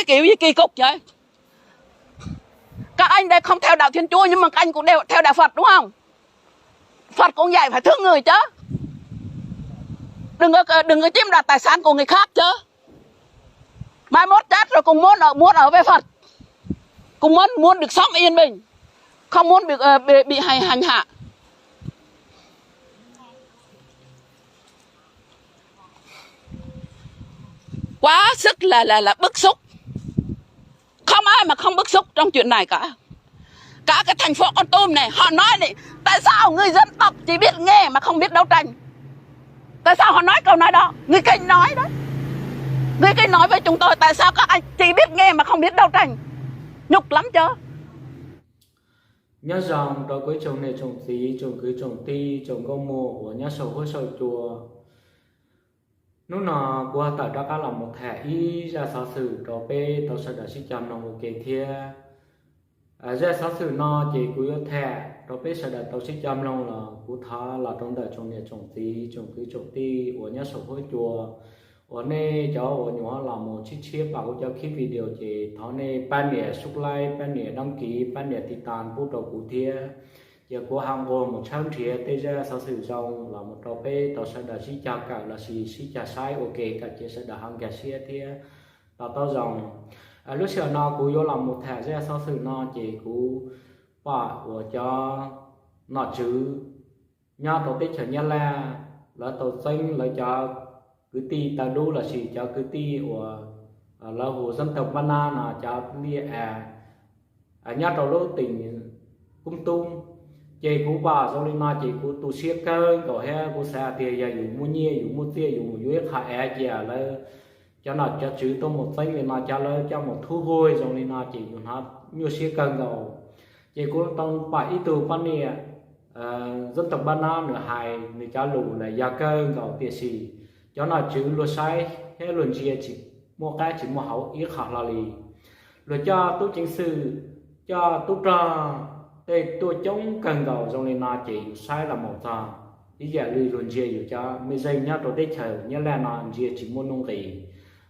kiểu gì kỳ cục vậy? Các anh đây không theo đạo Thiên Chúa nhưng mà các anh cũng đều theo đạo Phật đúng không? Phật cũng dạy phải thương người chứ. Đừng có, đừng có chiếm đoạt tài sản của người khác chứ. Mai mốt chết rồi cũng muốn ở, muốn ở với Phật. Cũng muốn, muốn được sống yên bình. Không muốn bị, ờ, bị, bị hành, hành hạ. Quá sức là, là, là bức xúc. Không ai mà không bức xúc trong chuyện này cả. Cả cái thành phố Kon Tum này, họ nói này, tại sao người dân tộc chỉ biết nghe mà không biết đấu tranh? Tại sao họ nói câu nói đó? Người Kinh nói đấy. Người Kinh nói với chúng tôi, tại sao các anh chỉ biết nghe mà không biết đấu tranh? Nhục lắm chứ. Nyob zoo rau kuv ib tsoom niam tsoom txiv, tsoom kwv tsoom tij, tsoom nkauj muam uas nyob saum huab saum cua. Hnub no kuv tawm rov qab los mus tham ib zaj xov xwm rau peb tau sawv daws sib cog mloog ua ke thiab. Zaj xov xwm no ces kuv yuav tham rau peb sawv daws tau sib cog mloog los kuv thov los rau ntawm tsoom niam tsoom txiv, tsoom kwv tsoom tij uas nyob saum huab cua, uas nej cov uas nyuam qhuav los mus tshiab tshiab pom kuv cov clip video ces thov nej pab nias subscribe, pab nias đăng ký, pab nias tiv tas pub rau kuv thiab. Ces kuv ho nquag mus tshawb nrhiav tej zaj xov xwm zoo los mus rau peb tau sawv daws sib cog kawm lossis sib cog saib ua ke kom cia sawv daws ho nkag siab thiab to taub zoo. Lub sij hawm no kuv yuav los mus tham zaj xov xwm no ces kuv pom uas cov nom tswv nyob rau teb chaws Nyab Laj, lawv tau txeeb lawv cov kwv tij taw dub lossis cov kwv tij uas lawv hu xeeb tawg pab nab no cov liaj a nyob rau lub teem Kub Tub. Ces kuv pom zoo li no ces kuv tu siab kawg nkaus thiab kuv xav tias yog yus muaj nyiaj yus muaj txiaj yus mus yuav ib qho av cia lawv cov nom cov tswv tuaj mus txeeb li no cov lawv coj mus thub huj zoo li no ces yus hnov nyuaj siab kawg nkaus. Ces kuv tau pom ib tug poj niam xeeb tawg pab nab nws hais nws cov lus los yog kawg nkaus tiam sis cov nom tswv luag saib thiab luag ntsia tsis muaj qab tsis muaj hauv ib qho hlo li. Luag coj tub ceev xwm, coj tub rog tej tuaj coob kawg nkaus zoo li no ces yus saib los mus txog ib yam li luag ntsia yus cov mej zeej nyob rau teb chaws Nyab Laj no ntsia tsis muaj nuj nqis.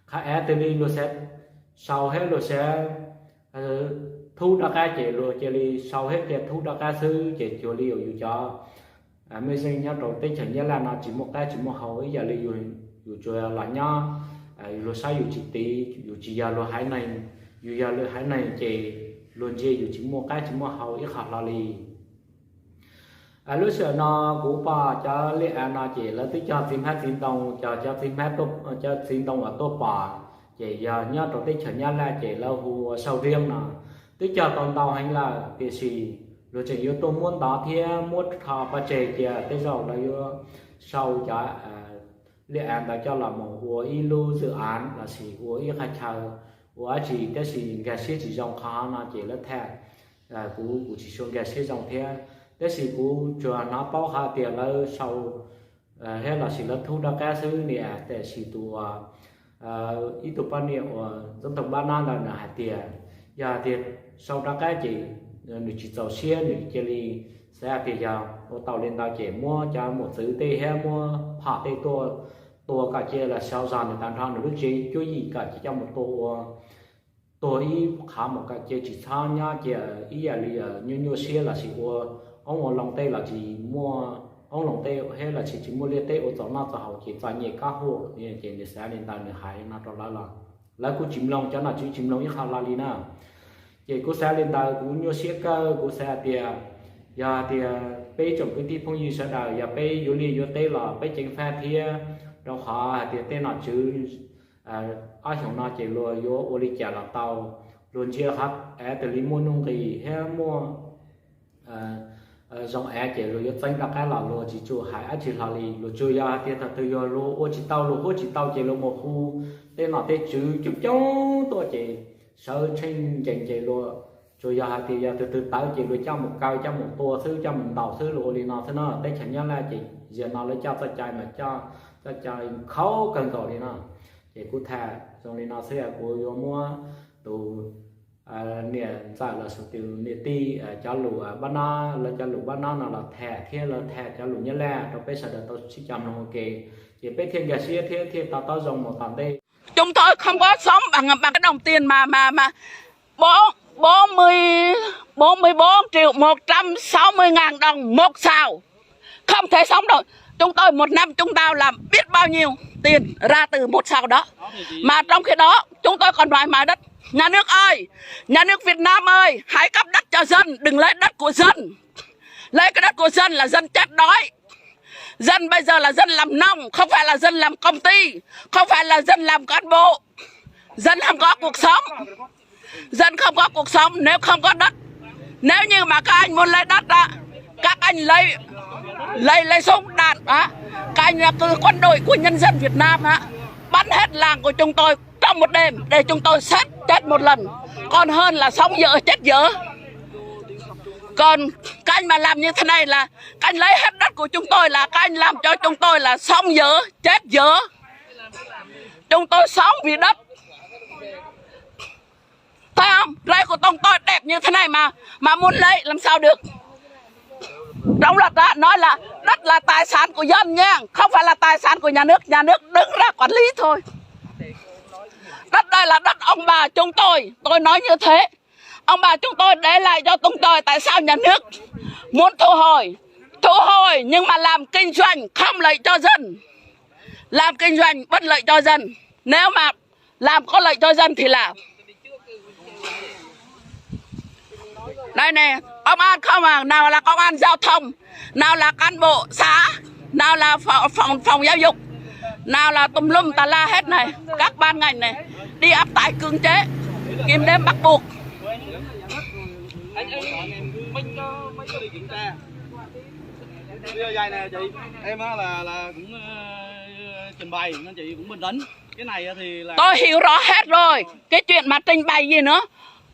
Qhov av twg li luag xav sau thiab luag xav thub rov qab ces luag cia li sau thiab cia thub rov qab xwb ces cuag li yus cov mej zeej nyob rau teb chaws Nyab Laj no tsis muaj qab tsis muaj hau ib yam li yus tsuas los nyob, luag saib yus tsis tiv, yus tsis yog luag haiv neeg, yus yog luag haiv neeg ces luag ntsia yus tsis muaj qab tsis muaj hau ib qho hlo li. Lub sij hawm no kuv pom cov liaj av no ces lawv twb cog txiv hmab txiv ntoo, cov, cov txiv hmab, cov txiv ntoo uas tuaj pom ces yog nyob rau teb chaws Nyab Laj ces lawv hu ua sau riab no. Twb cog tau ntau heev lawm tiam sis luag tseem yuav tuaj muab ntov thiab muab rho pov tseg cia tej zaum lawv yuav sau cov liaj av ntawd coj los mus ua ib lub zwj av lossis ua ib qhov chaw ua dab tsi tab sis nkag siab tsis zoo qhov no ces lawv tham, kuv, kuv tsis tshua nkag siab zoo thiab. Tab sis kuv tsuas hnov paub qhov tias lawv sau thiab lossis lawv thub rov qab xwb niam, tiam sis tus ib tug poj niam uas xeeb tawg pab nab ntawd nws hais tias yog tias sau rov qab ces nws tsis txaus siab nws cia li xav tias yog ua tau li ntawd ces muab cov mos txwv tej thiab muab phom tej tuaj tua kom cia los sau zog nws tag nrho nws lub tsev cuab yim kom cia coj mus tua ua tuag ib qhov mus kom cia tsis txhob nyob cia ib yam li nyuaj nyuaj siab lossis ua oob ua loo tej los tsis muaj oob loo tej thiab lossis tsis muaj liaj teb ua txaus noj txaus haus ces txom nyem kab huam ces nws xav li ntawd nws hais li no rau lawv los lawv kuj tsis mloog, cov nom tswv tsis mloog ib qho hlo li na. Ces kuv xav li ntawd kuv nyuaj siab kawg, kuv xav hais tias yog tias peb tsoom kwv tij phooj ywg sawv daws yog peb yuav liaj yuav teb los peb ceev faj thiab, rau qhov hais tias tej nom tswv ob xyoos no ces luag yuav ua li cas los tau, luag ntsia qhov av twg li muaj nuj nqis thiab muaj zoo av ces luag yuav txeeb rov qab los luag tsis tshua hais dab tsi hlo li. Luag tsuas yog hais tias thaum twg yog luag ua tsis tau luag huab tsis tau ces luag mus hu tej nom tej tswv coob coob tuaj ces sawv tsheej ncees ces luag tsuas yog hais tias yog tus twg tawv ces luag coj mus kaw coj mus tua xwb coj mus ntaus xwb luag ua li no xwb na. Teb chaws Nyab Laj ces zaum no lawv coj txoj cai mas coj txoj cai khaub kawg nkaus li no. Ces kuv tham zoo li no xwb kuv yuav muab tus niam ntxawm los sis tus niam tij cov lus pab nab, lawv cov lus pab nab no los tham thiab lawv tham cov lus Nyab Laj rau peb sawv daws tau sib cog mloog ua ke, ces peb thiaj nkag siab thiab thiaj to taub zoo mus tom ntej. Chúng tôi không có sống bằng, bằng cái đồng tiền mà, mà, mà bốn, bốn mươi, bốn mươi bốn triệu một trăm sáu mươi ngàn đồng một sào. Không thể sống nổi. Chúng tôi một năm chúng ta làm biết bao nhiêu tiền ra từ một sào đó. Mà trong khi đó chúng tôi còn phải mài đất. Nhà nước ơi, nhà nước Việt Nam ơi, hãy cấp đất cho dân, đừng lấy đất của dân. Lấy cái đất của dân là dân chết đói. Dân bây giờ là dân làm nông, không phải là dân làm công ty, không phải là dân làm cán bộ. Dân không có cuộc sống. Dân không có cuộc sống nếu không có đất. Nếu như mà các anh muốn lấy đất á, các anh lấy lấy lấy súng đạn á, các anh là cứ quân đội của nhân dân Việt Nam á, bắn hết làng của chúng tôi trong một đêm để chúng tôi sắp chết một lần, còn hơn là sống dở chết dở. Còn các anh mà làm như thế này là các anh lấy hết đất của chúng tôi là các anh làm cho chúng tôi là sống dở, chết dở. Chúng tôi sống vì đất. Thấy không? Rễ của chúng tôi đẹp như thế này mà mà muốn lấy làm sao được. Trong luật đã nói là đất là tài sản của dân nha, không phải là tài sản của nhà nước, nhà nước đứng ra quản lý thôi. Đất đây là đất ông bà chúng tôi, tôi nói như thế. Ông bà chúng tôi để lại cho chúng tôi, tại sao nhà nước muốn thu hồi? Thu hồi nhưng mà làm kinh doanh không lợi cho dân. Làm kinh doanh bất lợi cho dân. Nếu mà làm có lợi cho dân thì làm. Đây này, công an không à, nào là công an giao thông, nào là cán bộ xã, nào là phòng, phòng, phòng giáo dục, nào là tùm lum tà la hết này, các ban ngành này, đi áp tải cưỡng chế, kiểm đếm bắt buộc. Bây giờ này chị, em á là là cũng ờ, trình bày nên chị cũng bình tĩnh. Cái này á thì là Tôi hiểu rõ hết rồi. Cái chuyện mà trình bày gì nữa.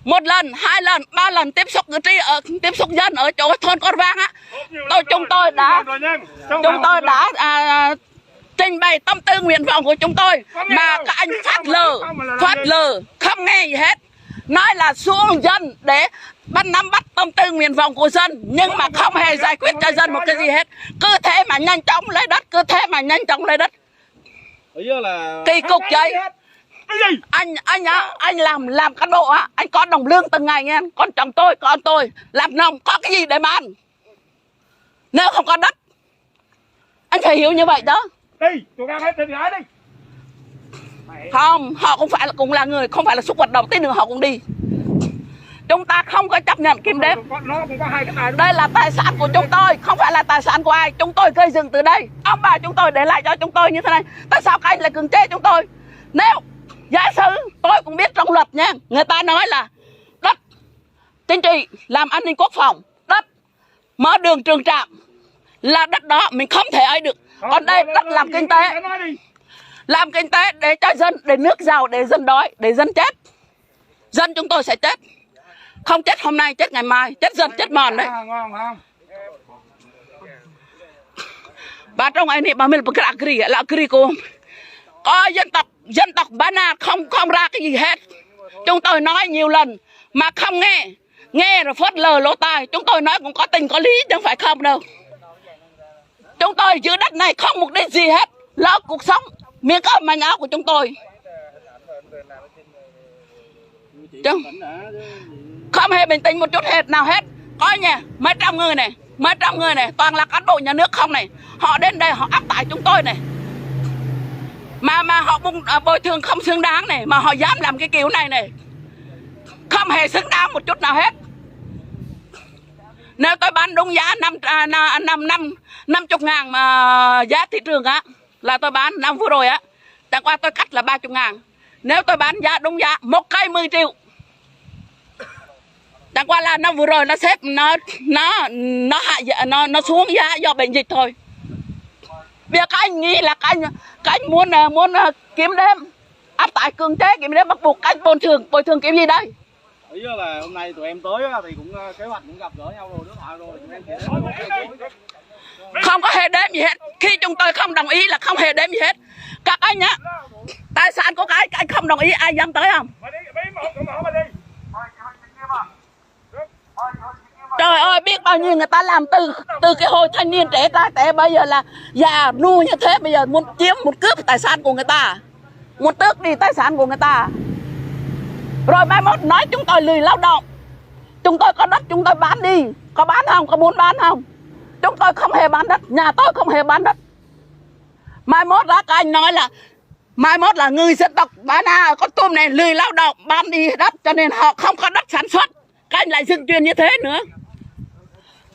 Một lần, hai lần, ba lần tiếp xúc cử tri ở, tiếp xúc dân ở chỗ thôn Cor Vang á. Tôi, chúng tôi đã, chúng tôi đã à, trình bày tâm tư nguyện vọng của chúng tôi mà các anh phớt lờ, phớt lờ, không nghe gì hết. Nói là xuống dân để bắt, nắm bắt tâm tư nguyện vọng của dân nhưng mà không hề giải quyết cho dân một cái gì hết. Cứ thế mà nhanh chóng lấy đất, cứ thế mà nhanh chóng lấy đất. Kỳ cục vậy. Anh anh á, anh làm làm cán bộ á, anh có đồng lương từng ngày nha, con chồng tôi, con tôi làm nông có cái gì để mà ăn. Nếu không có đất, anh phải hiểu như vậy đó. Đi, tụi con phải tìm lại đi. Không, họ không phải là, cũng là người, không phải là súc vật đầu tí nữa họ cũng đi. Chúng ta không có chấp nhận kiểm đếm. Đây là tài sản của chúng tôi, không phải là tài sản của ai. Chúng tôi gây dựng từ đây. Ông bà chúng tôi để lại cho chúng tôi như thế này. Tại sao các anh lại cưỡng chế chúng tôi? Nếu giả sử, tôi cũng biết trong luật nha, người ta nói là đất chính trị, làm an ninh quốc phòng, đất mở đường trường trạm là đất đó mình không thể ấy được. Còn đây đất làm kinh tế. Làm kinh tế để cho dân, để nước giàu, để dân đói, để dân chết. Dân chúng tôi sẽ chết. Không chết hôm nay, chết ngày mai, chết dần, chết mòn đấy. Bà trong ấy nè, bà mình bà kra kri, là kri cô. Có dân tộc, dân tộc Ba Na không, không ra cái gì hết. Chúng tôi nói nhiều lần mà không nghe. Nghe rồi phớt lờ lỗ tai. Chúng tôi nói cũng có tình có lý chứ không phải không đâu. Chúng tôi giữ đất này không mục đích gì hết. Lo cuộc sống, miếng cơm manh áo của chúng tôi. Chứ không hề bình tĩnh một chút hết nào hết. Có nha, mấy trăm người này, mấy trăm người này toàn là cán bộ nhà nước không này. Họ đến đây họ áp tải chúng tôi này. Mà mà họ bung à, bồi thường không xứng đáng này mà họ dám làm cái kiểu này này. Không hề xứng đáng một chút nào hết. Nếu tôi bán đúng giá năm à, năm năm năm chục ngàn mà giá thị trường á, là tôi bán năm vừa rồi á, chẳng qua tôi cắt là ba chục ngàn. Nếu tôi bán giá đúng giá một cây mười triệu, chẳng qua là năm vừa rồi nó xếp nó nó nó hạ giá, nó nó xuống giá do bệnh dịch thôi. Bây giờ các anh nghĩ là các anh các anh muốn ờ, muốn ờ, kiểm đếm, áp tải cưỡng chế, kiểm đếm bắt buộc, các anh bồi thường, bồi thường kiểu gì đây? Ý là hôm nay tụi em tới á, thì cũng ờ, kế hoạch cũng gặp gỡ nhau rồi, nói thoại rồi, tụi em chỉ đến Không có hề đếm gì hết. Khi chúng tôi không đồng ý là không hề đếm gì hết. Các anh á, tài sản của các anh, các anh không đồng ý, ai dám tới không? Trời ơi, biết bao nhiêu người ta làm từ từ cái hồi thanh niên trẻ trai, trẻ bây giờ là già nua như thế, bây giờ muốn chiếm, muốn cướp tài sản của người ta. Muốn tước đi tài sản của người ta. Rồi mai mốt nói chúng tôi lười lao động. Chúng tôi có đất chúng tôi bán đi. Có bán không? Có muốn bán không? Chúng tôi không hề bán đất. Nhà tôi không hề bán đất. Mai mốt đó các anh nói là mai mốt là người dân tộc Ba Na ở Kon Tum này lười lao động, bán đi đất cho nên họ không có đất sản xuất. Các anh lại dựng chuyện như thế nữa.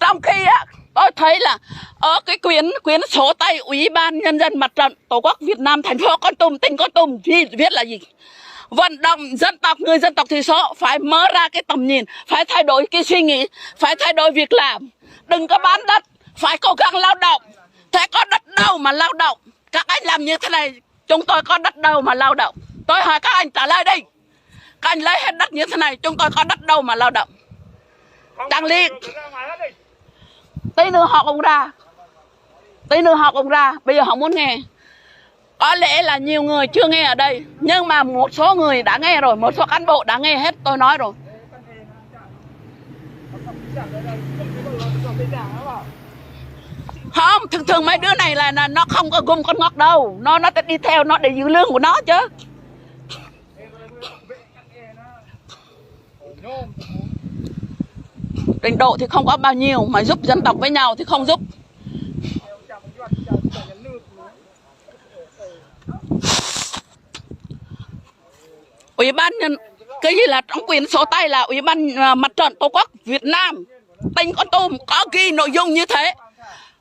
Trong khi á, tôi thấy là ở cái quyển quyển sổ tay Ủy ban Nhân dân Mặt trận Tổ quốc Việt Nam thành phố Kon Tum, tỉnh Kon Tum viết, viết là gì? Vận động dân tộc, người dân tộc thiểu số phải mở ra cái tầm nhìn, phải thay đổi cái suy nghĩ, phải thay đổi việc làm. Đừng có bán đất, phải cố gắng lao động. Thế có đất đâu mà lao động? Các anh làm như thế này, chúng tôi có đất đâu mà lao động? Tôi hỏi các anh trả lời đi. Các anh lấy hết đất như thế này, chúng tôi có đất đâu mà lao động? Đặng Liên, tí nữa họ cũng ra. Tí nữa họ cũng ra, bây giờ họ muốn nghe. Có lẽ là nhiều người chưa nghe ở đây, nhưng mà một số người đã nghe rồi, một số cán bộ đã nghe hết tôi nói rồi. Không, thường thường mấy đứa này là, là nó không có gom con ngọt đâu, nó nó đi theo nó để giữ lương của nó chứ. Trình độ thì không có bao nhiêu mà giúp dân tộc với nhau thì không giúp. Ủy ban nhân, cái gì là trong quyển sổ tay là Ủy ban à, Mặt trận Tổ quốc Việt Nam tỉnh Kon Tum có ghi nội dung như thế.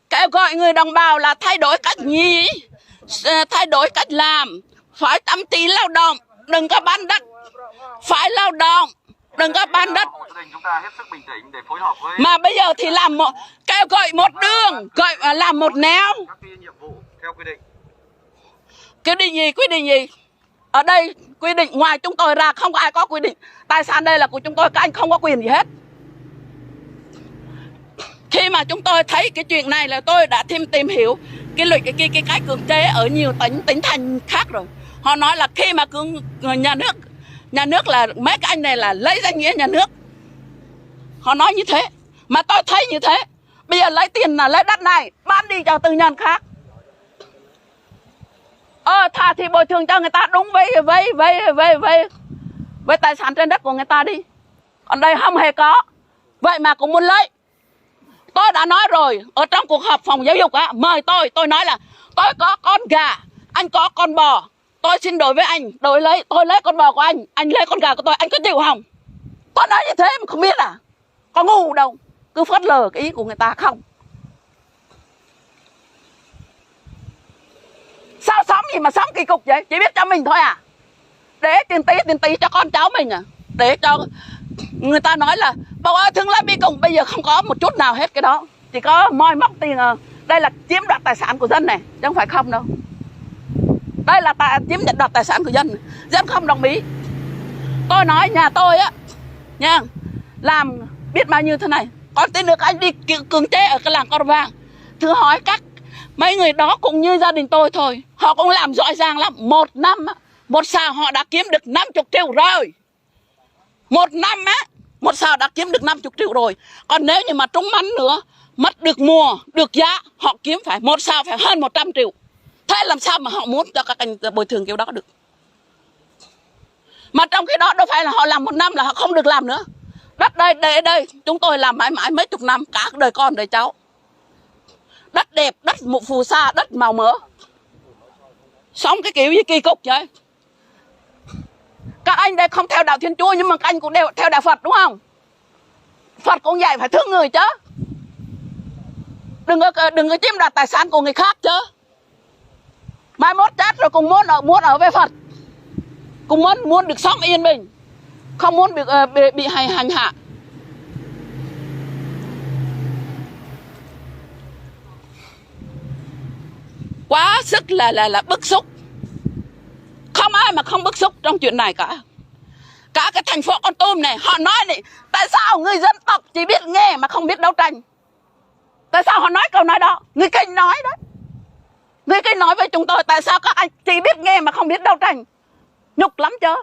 Kêu gọi người đồng bào là thay đổi cách nghĩ, thay đổi cách làm, phải chăm chỉ lao động, đừng có bán đất, phải lao động, đừng có bán đất. Mà bây giờ thì làm một, kêu gọi một đường, gọi làm một nẻo. Quy định gì, quy định gì? Ở đây quy định ngoài chúng tôi ra không có ai có quy định. Tài sản đây là của chúng tôi, các anh không có quyền gì hết. Khi mà chúng tôi thấy cái chuyện này là tôi đã thêm tìm hiểu cái luật cái cái cái cái cưỡng chế ở nhiều tỉnh tỉnh thành khác rồi. Họ nói là khi mà cưỡng nhà nước nhà nước là mấy cái anh này là lấy danh nghĩa nhà nước. Họ nói như thế, mà tôi thấy như thế. Bây giờ lấy tiền là lấy đất này bán đi cho tư nhân khác. Ờ, thà thì bồi thường cho người ta đúng với với với với với với tài sản trên đất của người ta đi. Còn đây không hề có. Vậy mà cũng muốn lấy. Tôi đã nói rồi ở trong cuộc họp phòng giáo dục á, mời tôi, tôi nói là tôi có con gà, anh có con bò, tôi xin đổi với anh, đổi lấy, tôi lấy con bò của anh, anh lấy con gà của tôi, anh có chịu không? Tôi nói như thế mà không biết à? Có ngu đâu, cứ phớt lờ cái ý của người ta không. Sao sống gì mà sống kỳ cục vậy? Chỉ biết cho mình thôi à? Để tiền tỷ, tiền tỷ cho con cháu mình à? Để cho người ta nói là bầu ơi thương lấy bi cùng, bây giờ không có một chút nào hết cái đó. Chỉ có moi móc tiền à. Đây là chiếm đoạt tài sản của dân này, chứ không phải không đâu. Đây là tài, chiếm đoạt tài sản của dân. Dân không đồng ý. Tôi nói nhà tôi á, nha, làm biết bao nhiêu thế này. Còn tí nữa các anh đi cưỡng chế ở cái làng Con Vàng, thử hỏi các mấy người đó cũng như gia đình tôi thôi. Họ cũng làm giỏi giang lắm. Một năm á, một xào họ đã kiếm được năm chục triệu rồi. Một năm á, một xào đã kiếm được năm chục triệu rồi. Còn nếu như mà trúng mánh nữa, mất được mùa, được giá, họ kiếm phải một xào phải hơn một trăm triệu. Thế làm sao mà họ muốn cho các anh bồi thường kiểu đó được? Mà trong khi đó đâu phải là họ làm một năm là họ không được làm nữa. Đất đây, đây, đây, chúng tôi làm mãi mãi mấy chục năm, cả đời con đời cháu. Đất đẹp, đất mù phù sa, đất màu mỡ. Sống cái kiểu gì kỳ cục vậy? Các anh đây không theo đạo Thiên Chúa nhưng mà các anh cũng đều theo đạo Phật đúng không? Phật cũng dạy phải thương người chứ. Đừng có đừng có chiếm đoạt tài sản của người khác chứ. Mai mốt chết rồi cũng muốn ở muốn ở với Phật. Cũng muốn muốn được sống yên bình. Không muốn bị, ờ, bị, bị hành hành hạ. Quá sức là là là bức xúc. Không ai mà không bức xúc trong chuyện này cả. Cả cái thành phố Kon Tum này họ nói này, tại sao người dân tộc chỉ biết nghe mà không biết đấu tranh? Tại sao họ nói câu nói đó? Người Kinh nói đấy. Người Kinh nói với chúng tôi, tại sao các anh chỉ biết nghe mà không biết đấu tranh? Nhục lắm chứ.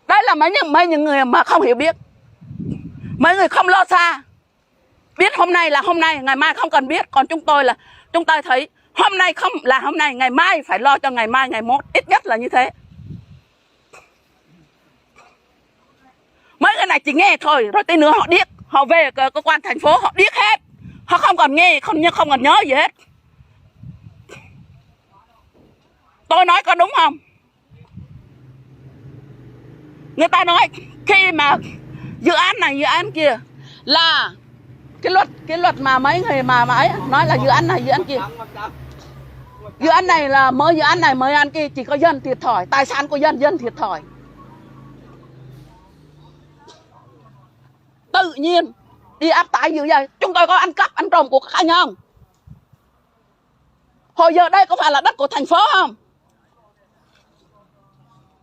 Đây là mấy những mấy những người mà không hiểu biết. Mấy người không lo xa. Biết hôm nay là hôm nay, ngày mai không cần biết. Còn chúng tôi là chúng tôi thấy Hôm nay không là hôm nay, ngày mai phải lo cho ngày mai, ngày mốt, ít nhất là như thế. Mấy cái này chỉ nghe thôi, rồi tí nữa họ điếc, họ về cơ, cơ quan thành phố họ điếc hết. Họ không còn nghe, không, không còn nhớ gì hết. Tôi nói có đúng không? Người ta nói khi mà dự án này, dự án kia là cái luật, cái luật mà mấy người mà, mà ấy nói là dự án này, dự án kia. Dự án này là mới, dự án này mới, ăn kia chỉ có dân thiệt thòi, tài sản của dân, dân thiệt thòi. Tự nhiên đi áp tải dữ vậy, chúng tôi có ăn cắp, ăn trộm của các anh không? Hồi giờ đây có phải là đất của thành phố không?